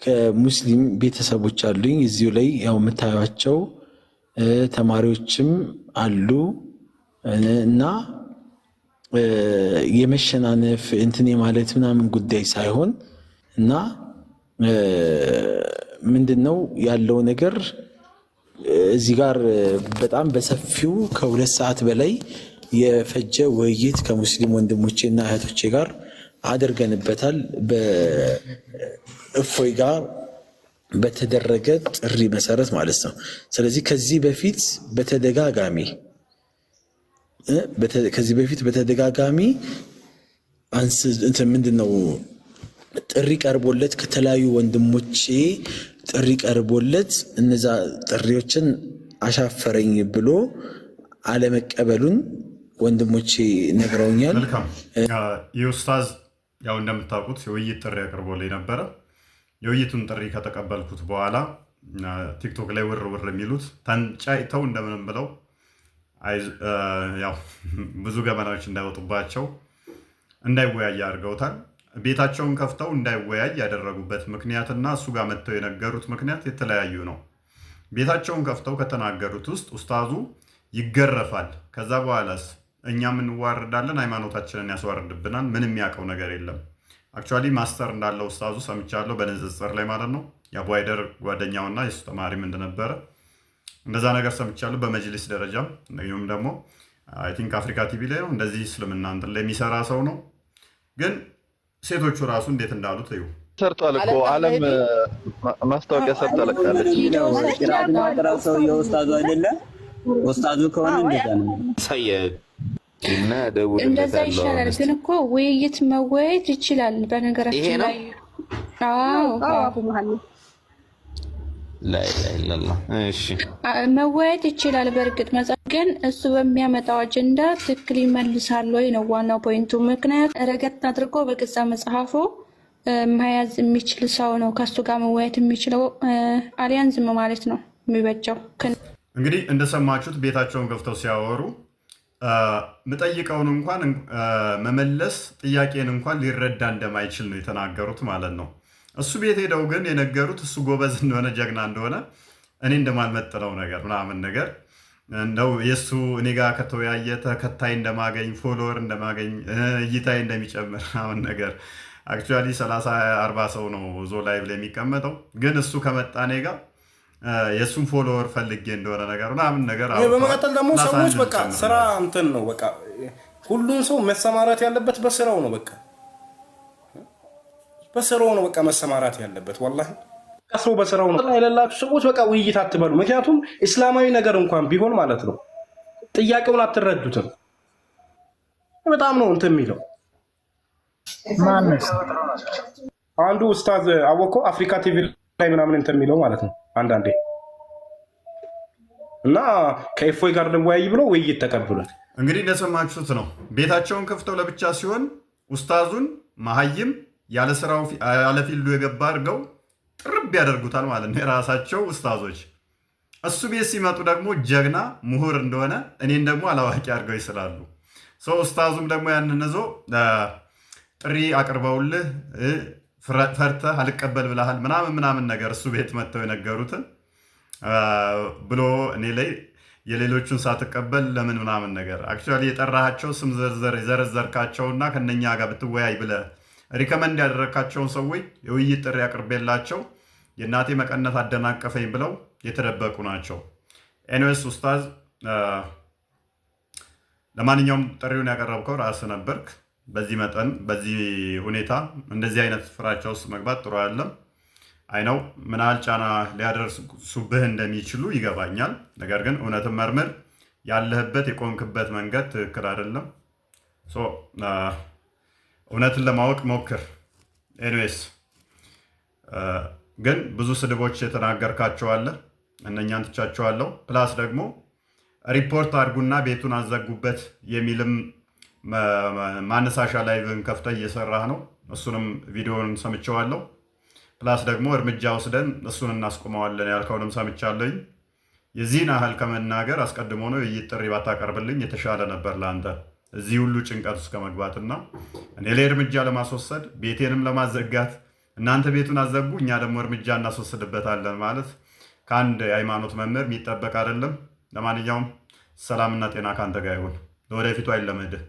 ከሙስሊም ቤተሰቦች አሉኝ። እዚሁ ላይ ያው የምታዩቸው ተማሪዎችም አሉ እና የመሸናነፍ እንትን የማለት ምናምን ጉዳይ ሳይሆን እና ምንድን ነው ያለው ነገር፣ እዚህ ጋር በጣም በሰፊው ከ2 ሰዓት በላይ የፈጀ ውይይት ከሙስሊም ወንድሞቼ እና እህቶቼ ጋር አድርገንበታል። በእፎይ ጋር በተደረገ ጥሪ መሰረት ማለት ነው። ስለዚህ ከዚህ በፊት በተደጋጋሚ ምንድን ነው ጥሪ ቀርቦለት፣ ከተለያዩ ወንድሞቼ ጥሪ ቀርቦለት እነዛ ጥሪዎችን አሻፈረኝ ብሎ አለመቀበሉን ወንድሞቼ ነግረውኛል። መልካም። ይህ ኡስታዝ ያው እንደምታውቁት የውይይት ጥሪ አቅርቦልኝ ነበረ። የውይይቱን ጥሪ ከተቀበልኩት በኋላ ቲክቶክ ላይ ውር ውር የሚሉት ተንጫይተው እንደምንም ብለው ያው ብዙ ገመናዎች እንዳይወጡባቸው እንዳይወያይ አድርገውታል። ቤታቸውን ከፍተው እንዳይወያይ ያደረጉበት ምክንያትና እሱ ጋር መጥተው የነገሩት ምክንያት የተለያዩ ነው። ቤታቸውን ከፍተው ከተናገሩት ውስጥ ኡስታዙ ይገረፋል፣ ከዛ በኋላስ እኛም እንዋረዳለን፣ ሃይማኖታችንን ያስዋርድብናል፣ ምንም የሚያውቀው ነገር የለም። Actually master እንዳለው ኡስታዙ ሰምቻለሁ፣ በንጽጽር ላይ ማለት ነው። የአቡ ሃይደር ጓደኛውና የሱ ተማሪም እንደነበረ እንደዛ ነገር ሰምቻለሁ። በመጅሊስ ደረጃም እንዲሁም ደግሞ I think አፍሪካ ቲቪ ላይ ነው እንደዚህ እስልምና እንትን ላይ የሚሰራ ሰው ነው። ግን ሴቶቹ ራሱ እንዴት እንዳሉት እዩ። ሰርቷል እኮ፣ ዓለም ማስታወቂያ ሰርታ ለቃለች። ቅራት ሰውዬው ኡስታዙ አይደለ? ኡስታዙ ከሆነ እንደዛ ነው። እና እንደዛ እደውልለታለሁ። ይሻላል። ግን እኮ ውይይት መወያየት ይችላል። ይሄ በነገራችን ነው። ላይ አዎ። አቡ መሀመድ። لا إله إلا الله። እሺ። መወያየት ይችላል። በእርግጥ መጽሐፍ ግን እሱ በሚያመጣው አጀንዳ ትክክል ይመልሳል ወይ ነው ዋናው point ኡ። ምክንያት ረገጥ አድርጎ በገዛ መጽሐፉ መያዝ የሚችል ሰው ነው ከእሱ ጋር መወያየት የሚችለው። አሊያን ዝም ማለት ነው የሚበጀው። እንግዲህ እንደሰማችሁት ቤታቸውን ከፍተው ሲያወሩ ምጠይቀውን እንኳን መመለስ፣ ጥያቄን እንኳን ሊረዳ እንደማይችል ነው የተናገሩት ማለት ነው። እሱ ቤት ሄደው ግን የነገሩት እሱ ጎበዝ እንደሆነ፣ ጀግና እንደሆነ፣ እኔ እንደማልመጥነው ነገር ምናምን ነገር፣ እንደው የእሱ እኔ ጋር ከተወያየ ተከታይ እንደማገኝ፣ follower እንደማገኝ፣ እይታይ እንደሚጨምር ምናምን ነገር። Actually 30 40 ሰው ነው ዞ live ላይ የሚቀመጠው፣ ግን እሱ ከመጣ እኔ ጋር የእሱን follower ፈልጌ እንደሆነ ነገር ምናምን ነገር አውርተዋል። በመቀጠል ደግሞ plus ሰዎች አንድ በቃ ልጨምርላችሁ። ስራ እንትን ነው፣ በቃ ሁሉም ሰው መሰማራት ያለበት በስራው ነው። በቃ በስራው ነው በቃ መሰማራት ያለበት። ወላሂ ሰው በስራው ነው። የሌላችሁ ሰዎች በቃ ውይይት አትበሉ። ምክንያቱም እስላማዊ ነገር እንኳን ቢሆን ማለት ነው ጥያቄውን አትረዱትም። በጣም ነው እንትን የሚለው። ማነው? አንዱ ኡስታዝ አወኮ አፍሪካ ቲቪ ላይ ምናምን እንትን የሚለው ማለት ነው አንዳንዴ፣ እና ከኤፎይ ጋር ልወያይ ብሎ ውይይት ተቀብሏል። እንግዲህ እንደሰማችሁት ነው። ቤታቸውን ከፍተው ለብቻ ሲሆን ኡስታዙን መሀይም፣ ያለ ስራው ያለ field ኡ የገባ አድርገው ጥርብ ያደርጉታል ማለት ነው የራሳቸው ኡስታዞች። እሱ ቤት ሲመጡ ደግሞ ጀግና ምሁር እንደሆነ፣ እኔን ደግሞ አላዋቂ አድርገው ይስላሉ። So ኡስታዙም ደግሞ ያንን ይዞ ጥሪ አቅርበውልህ ፈርተህ አልቀበል ብለሃል ምናምን ምናምን ነገር እሱ ቤት መጥተው የነገሩትን ብሎ እኔ ላይ የሌሎቹን ሳትቀበል ለምን ምናምን ነገር። Actually የጠራሃቸው ስም ዝርዝር የዘረዘርካቸውና ከነኛ ጋር ብትወያይ ብለህ recommend ያደረግካቸውን ሰዎች የውይይት ጥሪ አቅርቤላቸው የእናቴ መቀነት አደናቀፈኝ ብለው የተደበቁ ናቸው። Anyways ኡስታዝ፣ ለማንኛውም ጥሪውን ያቀረብከው ራስህ ነበርክ። በዚህ መጠን በዚህ ሁኔታ እንደዚህ አይነት ፍራቻ ውስጥ መግባት ጥሩ አይደለም። I know ምን ያህል ጫና ሊያደርሱብህ እንደሚችሉ ይገባኛል። ነገር ግን እውነትን መርምር። ያለህበት የቆምክበት መንገድ ትክክል አይደለም። So እውነትን ለማወቅ ሞክር። Anyways ግን ብዙ ስድቦች የተናገርካቸው አለ፣ እነኛን ትቻቸዋለሁ። Plus ደግሞ ሪፖርት አድርጉና ቤቱን አዘጉበት የሚልም ማነሳሻ live ን ከፍተህ እየሰራህ ነው። እሱንም ቪዲዮን ሰምቼዋለሁ። Plus ደግሞ እርምጃ ወስደን እሱን እናስቆመዋለን ያልከውንም ሰምቻለኝ። የዚህን ያህል ከመናገር አስቀድሞ ነው የውይይት ጥሪ ባታቀርብልኝ የተሻለ ነበር ለአንተ፣ እዚህ ሁሉ ጭንቀት ውስጥ ከመግባትና እኔ ላይ እርምጃ ለማስወሰድ፣ ቤቴንም ለማዘጋት። እናንተ ቤቱን አዘጉ፣ እኛ ደግሞ እርምጃ እናስወስድበታለን ማለት ከአንድ የሃይማኖት መምህር የሚጠበቅ አይደለም። ለማንኛውም ሰላምና ጤና ከአንተ ጋር ይሁን። ለወደፊቱ አይለመድህ።